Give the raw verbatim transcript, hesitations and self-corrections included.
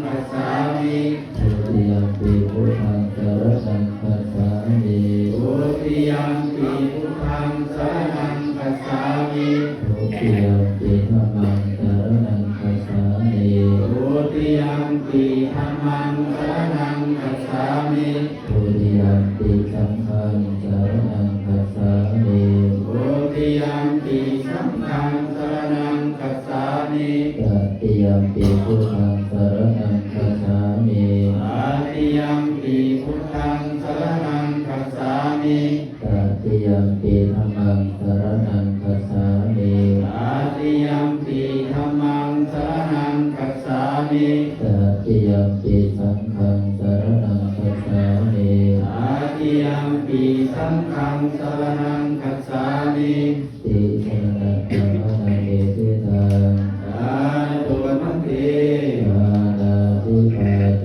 gacchāmi. Dutiyampi buddhaṃ saraṇaṃ gacchāmi. Dutiyampi buddhaṃ saraṇaṃ gacchāmi. Dutiyampi dhammaṃ saraṇaṃ gacchāmi. Dutiyampi dhammaṃ saraṇaṃ gacchāmi. Dutiyampi saṅghaṃ saraṇaṃ gacchāmi. Dutiyampi saṅghaṃ saraṇaṃ gacchāmi. Tatiyampi buddhaṃ saraṇaṃ gacchāmi. Tatiyampi buddhaṃ saraṇaṃ gacchāmi. Tatiyampi dhammaṃ saraṇaṃ gacchāmi. Tatiyampi dhammaṃ saraṇaṃ gacchāmi. Tatiyampi saṅghaṃ saraṇaṃ gacchāmi. Tatiyampi saṅghaṃ saraṇaṃ gacchāmi. Tisaraṇagamanaṃ niṭṭhi